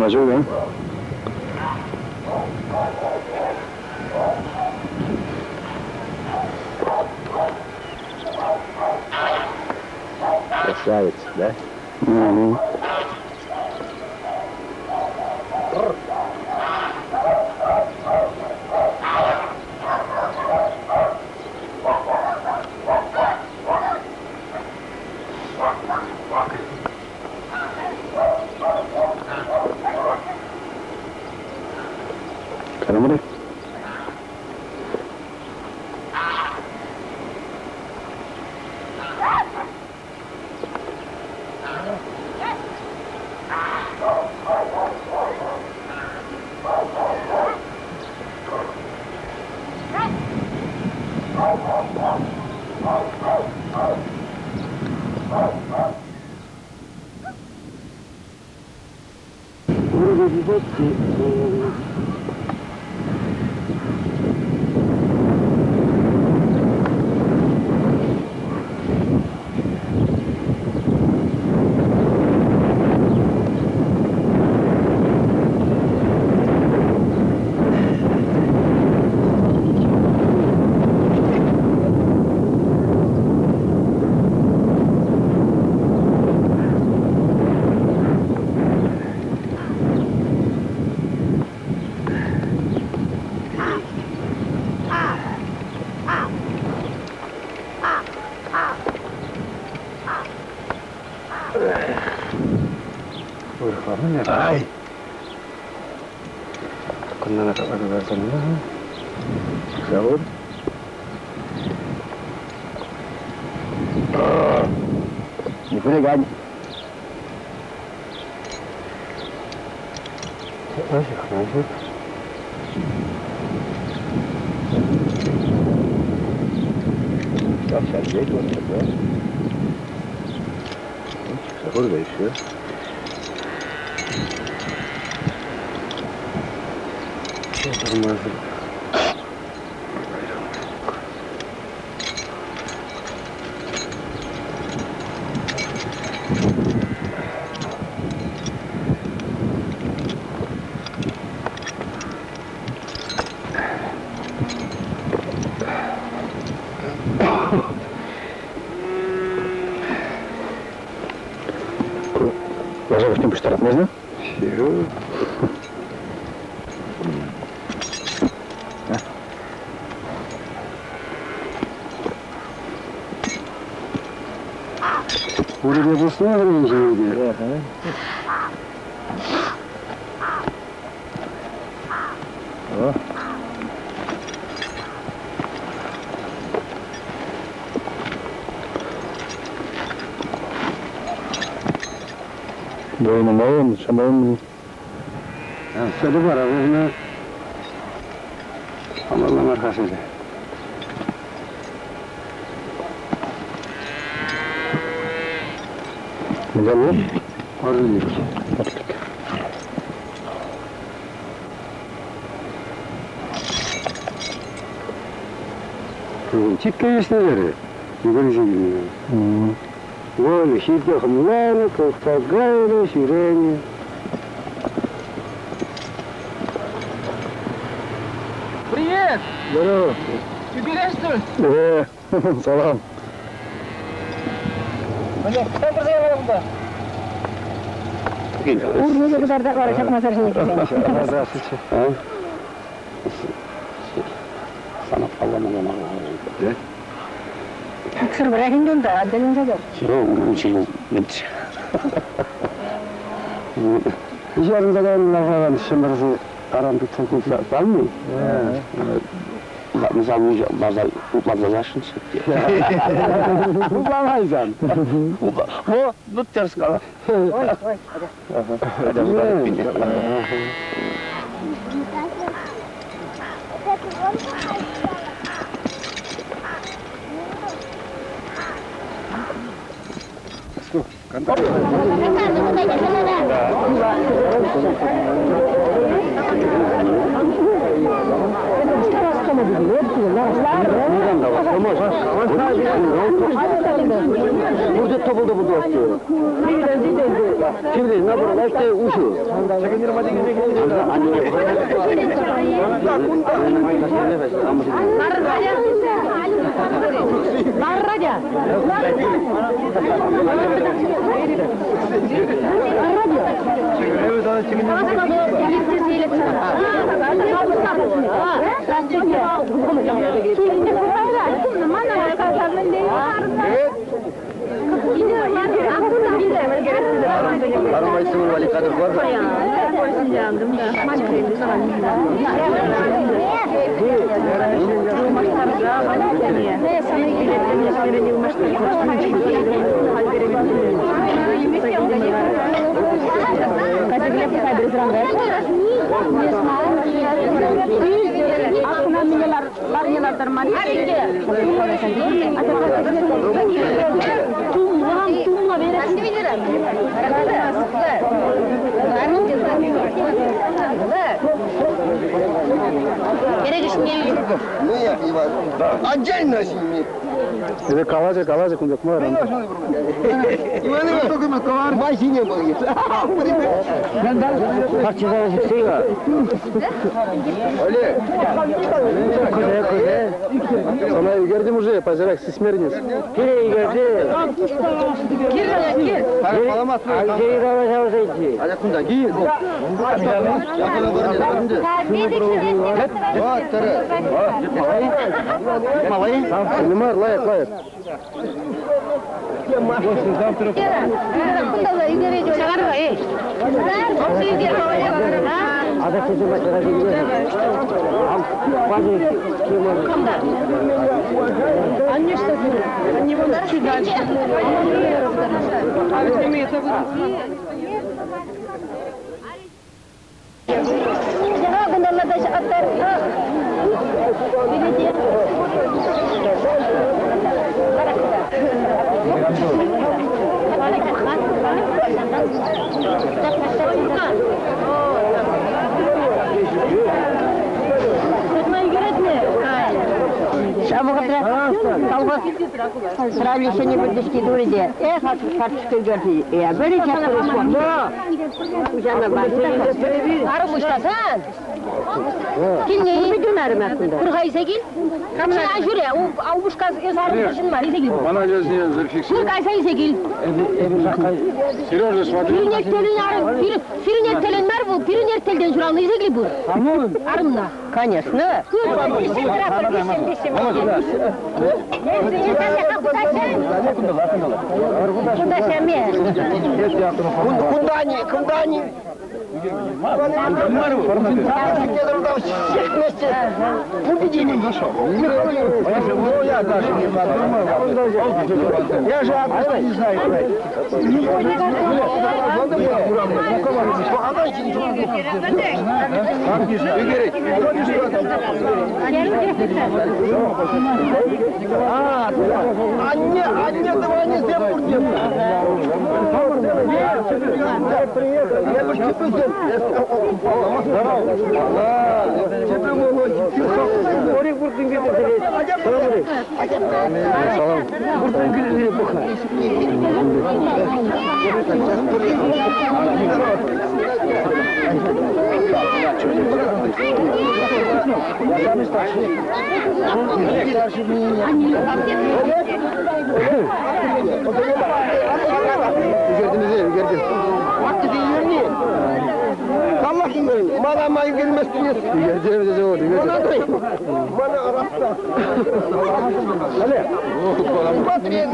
Калама ҫук, а? Красавец, да? Угу. Карамри. Ай! Завод. Не хулигань. Сколько еще? Ложек не пусть можно? Все. О. Doyun şamayın. Söyle var ağzına. Allah'ın arkasıyla. Güzel mi? Orlik. Orlik. Чикка ишнелери. Югары жигилни. Вон хилде хымланы, кылтагайлы, сирени. Привет! Здорово. Ты что ли? Салам. Урнеге кытарда кара чакмасар Здравствуйте. Сыр бирахинден да отделенде Жарымдадан шымырсы карамдык салмы. Упламайсан. Ой, ой. Пурте тӑпӑл-тӑпӑл тӑваҫҫӗ. Кирлӗ, наоборот, лайӑх уҫӑ. Отдельно сними. Эпӗ калаҫа, калаҫа кун пек мар. Машине был. Олег. Сана ӳкертӗм уже, паҫӑрах сисмерӗн эс. Кире ӳкерчӗ. Не мар, лайӑх, лайӑх. Она сейчас не зафиксирована. Сережа, смотри. Конечно. Кундани, кундани. Всех вместе победили. Ну, я даже не подумал. Я же откуда не знаю. А не, а не, давай не Ӳкертӗм, ӳкертӗм. Мана gelmezsiniz. Ӳкертӗм тесе вӑл, ӳкертӗм. Bana Arap'ta. Нет,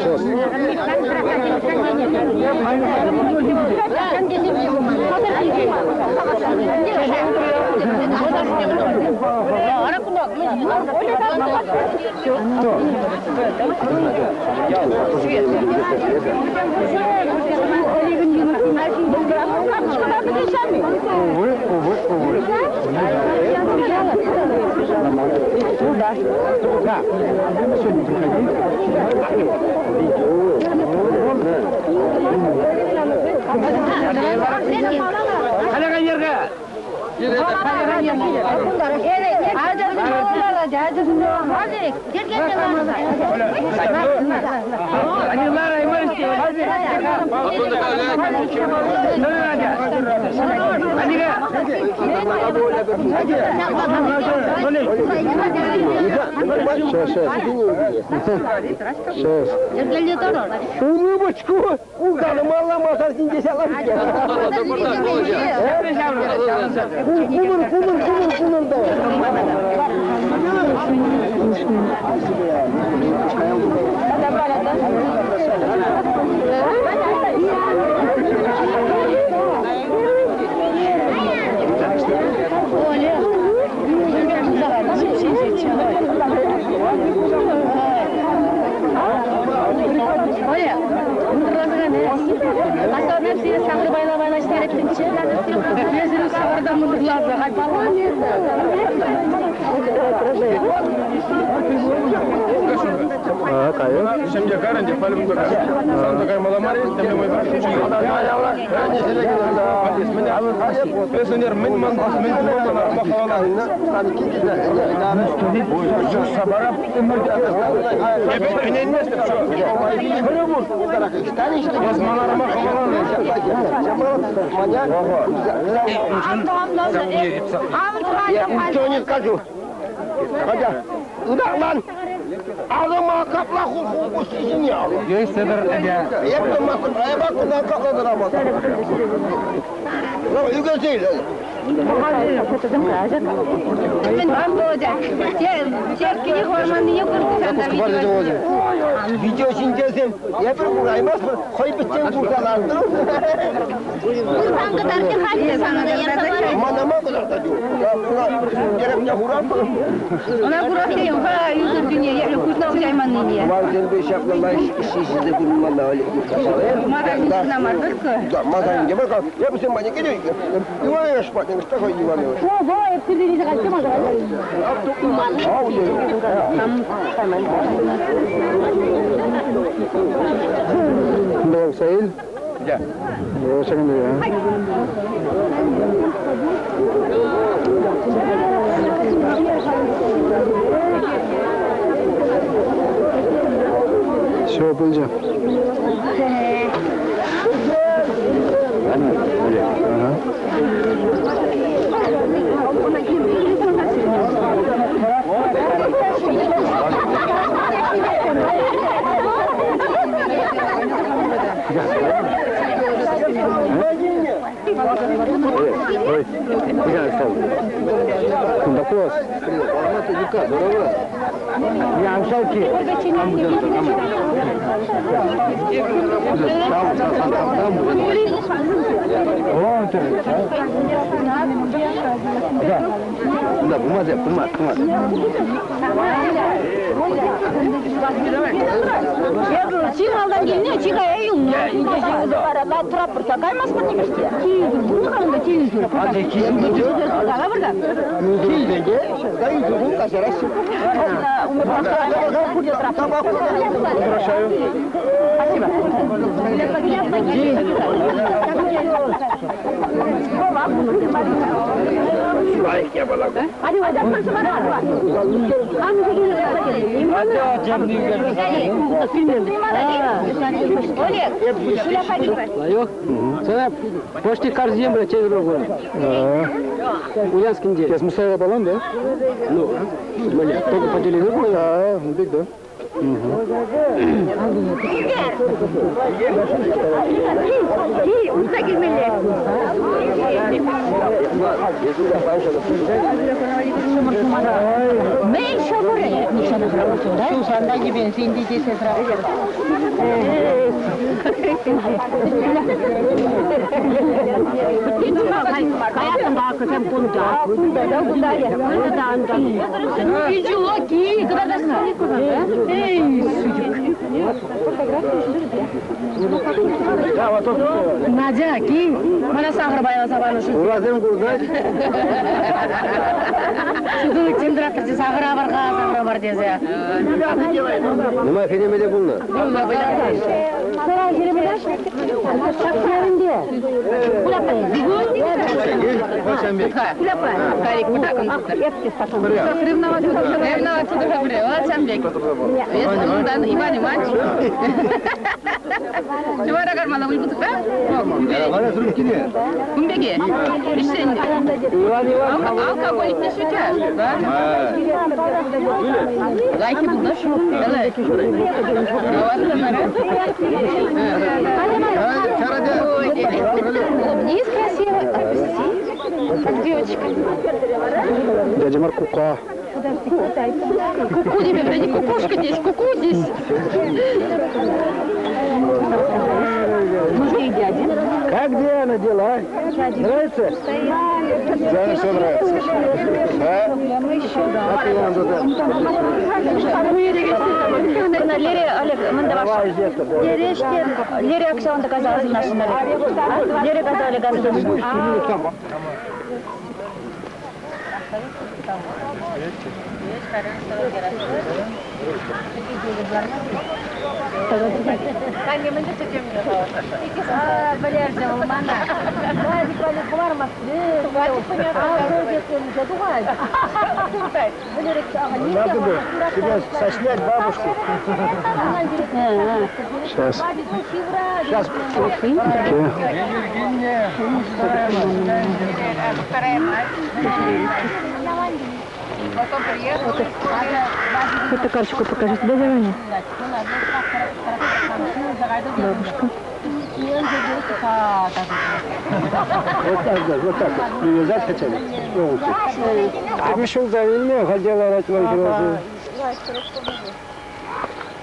сейчас. Увы, увы, увы. Да. Сегодня приходи. Сейчас, сейчас. Сейчас. Улыбочку! Угармала Кулыр, кулыр, кулыр, кулыр да. А, кайӑк. Я ничего не скажу. Хотя, lan! Ağzıma kapla hukuku sizin ya. Yaptım bakın, ay bak bundan kapladır ama. Lan yüge değil. Video şimdi yapır kuraymas mı? Koy bütün kurtalardır. Aman aman kadar da diyor. Ya buna gerek ne huram mı? Varken bir şaklalar işi bulunmalı öyle. Да, мазан не бака. Я бы сам не келю. Иван я шпат, не что Иван. Да, Саиль? Да. Все, пойдем. Ой, Кундакос. Да, бумага, бумага, бумага. Почти каждый день, блядь, через дорогу. Ульяновский неделя. Я с Мусаева балам, да? Ну, блядь, только по телевизору. А, биг, да? Надя, кин, мана сахар байласа панӑ-ши? Урасем курсать. Ҫутӑлӑк температурчӗ сахӑра пар-ха, сахӑра пар тесе. Нумай хӗнеме те пулнӑ. Алкоголик не шутят, да? Лайки будут. Улыбнись красиво, отпусти, как девочка. Дядя Маркука. Куку тебе, да не кукушка здесь, куку здесь. Как Диана дела? Нравится? Диане все нравится. Да? Лере, Олег, Лере Оксана доказала нашу Лере казали газу. Надо бы тебя соснять бабушку. Сейчас. Сейчас. Эту карточку покажите, дядя Ваня? Бабушка. Вот так, да, вот так вот. Привязать хотя бы. Пришел за вильне, хотела рать вам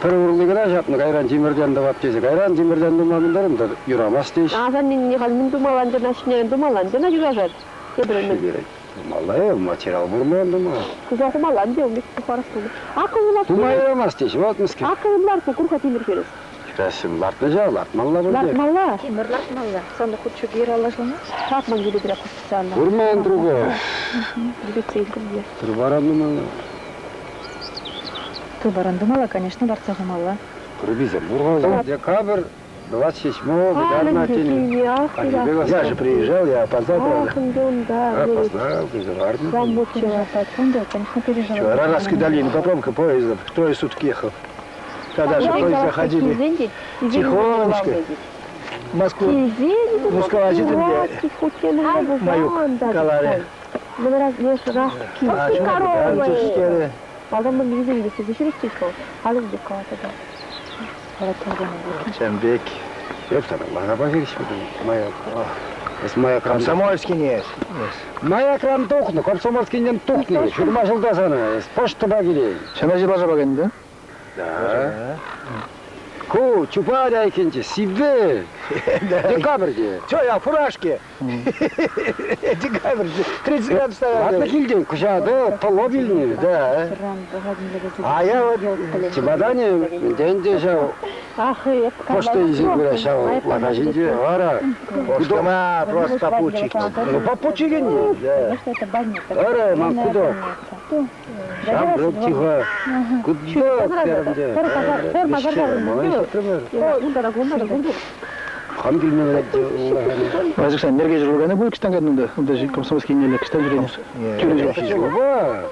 Пӗр урлӑ ҫапнӑ, кайран тимӗртен тӑвап тесе. Кайран тимӗртен туманнӑ та юрамасть теҫ. Асан не халмин думалан, жана думалан, жана юражат. Кебремен. Тумалла, материал бурман тума. Куза хумалан де, умик тухарас тумы. Акыллар. Тума юрамасть теҫ, вот мӗскер. Акыллар курха тимир керес. Красим лартнӑ жа, лартмалла пуль. Лартмалла. Тимир лартмалла. Сонда хутчук ер аллашлана. Шатман келе бирә кусписанна. Бурман друга. Билетсе илдим. Турбаран думала. Тубаран думала, конечно, лартса хумалла. Рубиза бурга. Декабрь 27-го, А, года Я же приезжал, я опоздал, правда. Опоздал, ты же в армию. Конечно, переживала. Чё, Араратской долины, попробуй-ка поездом. Трое суток ехал. Когда же поезда ходили тихонечко. В Москву. Москва, Мою калали. А, что, Чамбек. Комсомольский нет. Маякран тухнӑ, комсомольскинчен тухнӑ. Ҫурма ҫулта сана, почтӑпа килен. Ҫана жилажа баган, да? Да. Ку чупа айкинче, сивве. Декабрьде. Че, я в фуражке? Декабрь, 30 градусов стоял. Ладно килден, кушады, толо билни. Да. А я вот... Чемодане, денде шау, почта изи гура шау, лакашинче, вара. Кудома, просто попутчики. Ну, попутчики не. Да. Ара, ман кудок. Шам брук тихо. Кудок, деремде. Хан килмен Азыксан нерге жүргәне бу киштан кәдімді. Онда комсомольский неле киштан жүргәне. Не, Тюрі Оба.